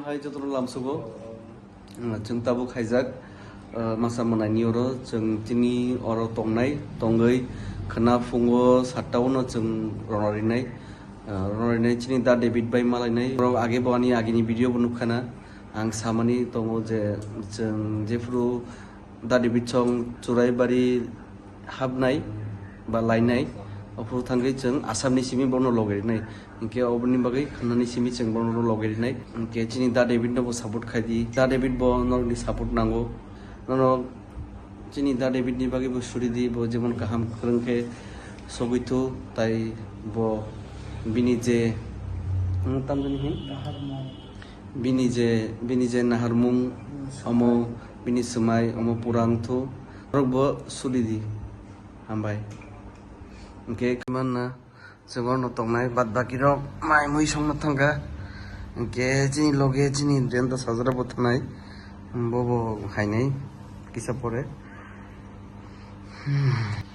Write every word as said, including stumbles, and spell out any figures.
Hai jotono lamsugo, chwng tabuk khaijak, masa mwnaini oro chwng tini oro tongnai, tongwi khwna phungo satta uno chwng rono rinai, rono rinai chini Da David bai malainai. Borok age bo ani agini video bo nukkhana, ang samani tongo je chwng jephuru Da David song Churaibari habnai ba lainai, ophuru thangwi chwng Assamni simi bono loge rinai. Hinkhe oboni bagwi khwnani simi chwng bono loge rinai. Hinkhe chini Da David no bo support khai di. Da David bo norokni support nango. Nono chini Da David ni bagwi bo suri di, bo jemon kaham kwrwng khe sogwi thu, tai bo bini je, hmm, tamjani hin? Bini je, bini je naharmung, omo bini swmai, omo pura wngthu. Norok bo suri di. Hambai. Hinkhe manna chwng orno tongnai, bad baki rok mai mui songno thangkha. Hinkhe chini loge chini renta sajra bo thanai. Bo bo hainai kisa pore. Hmm.